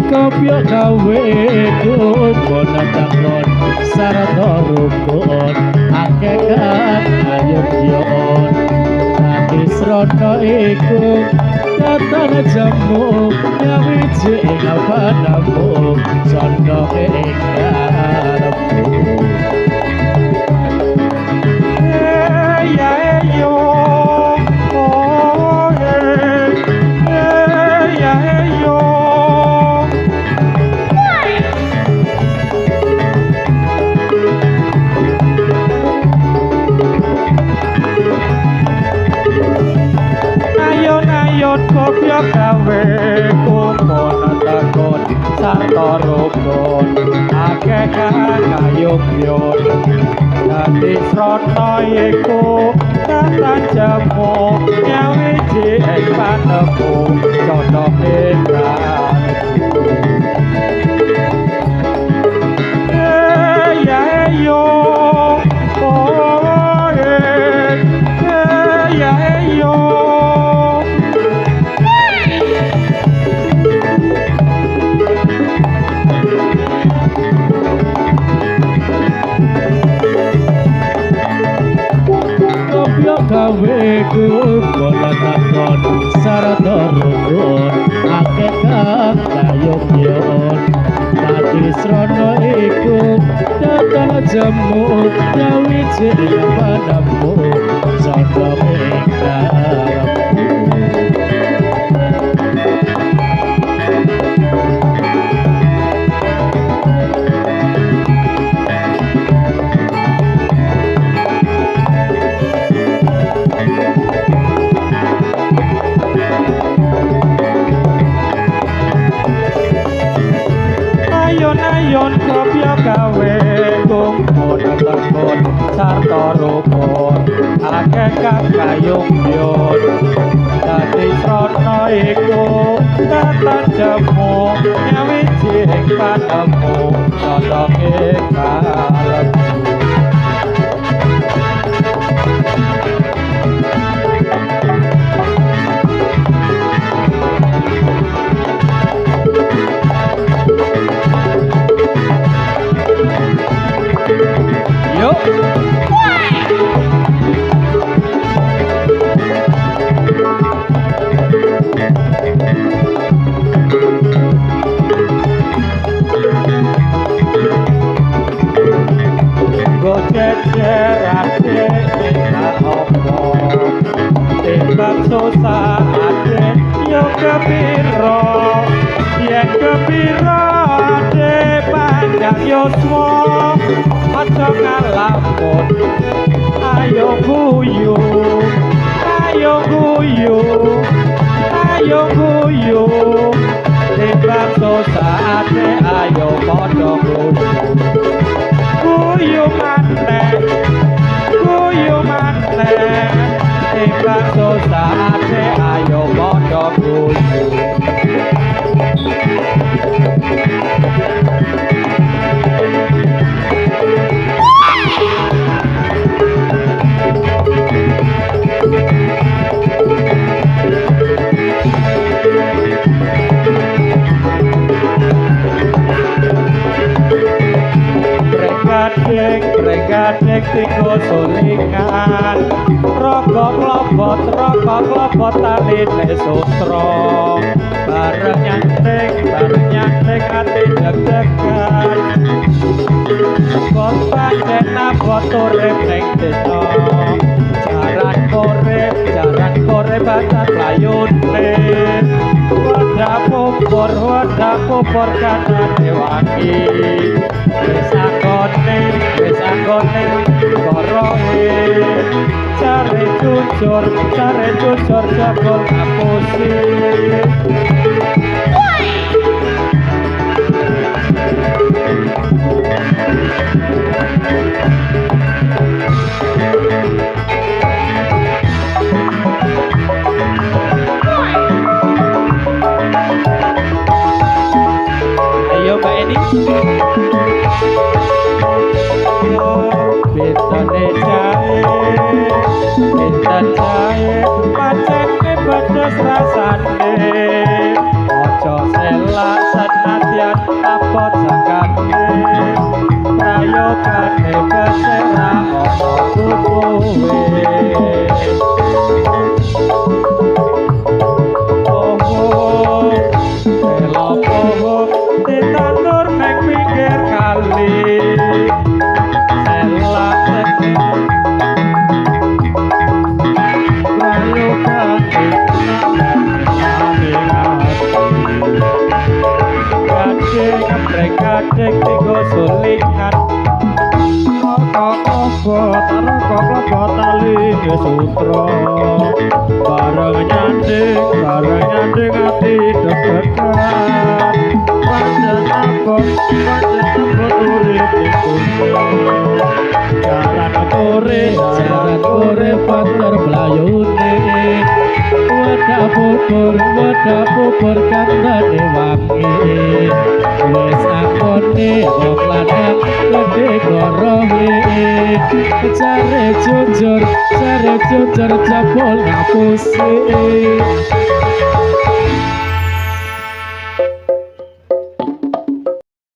Kopyok gawe kumpul takon sarta rukun akeh kang ayom-yon dadi srana iku datan jamu nyawiji ing panamu sono ing karepmu. Kopyok gawe kumpul takon sarta rukun akeh kang kayogyon dadi srana iku datan jemu nyawiji ing panemu sono ing karepmu. Ya yo oh ya yo. Kopyok gawe kumpul takon sarta rukun akeh kang kayogyon dadi srana iku datan jemu nyawiji ing panamu sono ing karepmu. Ayon-ayon kopyok gawe kumpul takon sarta rukun akeh kang kayogyon dadi srana iku datan jemu nyawiji ing panemu sono ing karepmu. Yo. Go jejer ate minta opo timbang susah ate yo kepiro yen kepiro ate panjang yuswa. aja ngalamun. Ayo guyu, ayo guyu, ayo guyu. Timbang saate ayo padha guyu. Guyu maneh, guyu maneh. Timbang saate ayo padha guyu. Bregading tinggo sulingan, rokok klobot taline sutra. Bareng nyanting ati deg-degan. Kok pancen abot urip ning desa. Jaran kore batas layune. Wadah pupur kanane wangi. Wis anggone koroe. Care jujur jebul ngapusi. Ayo Mbak Eni. Bentane jae, benten jae, pacene pedes rasane. Aja selak senadyan abot sakane. Prayogane becik ra ana butuhe. Oh, telo poho ditandur ning pinggir kali. Gading tiga sulingan, rokok klobot taline sutra. Bareng nyanding ati deg-degan. Pancen abot urip ning donya. Jaran kore banter mlayune. Wadah pupur kandhane wangi. Wis akone wong lanang gedhe gorohe. Jare jujur jebul ngapusi.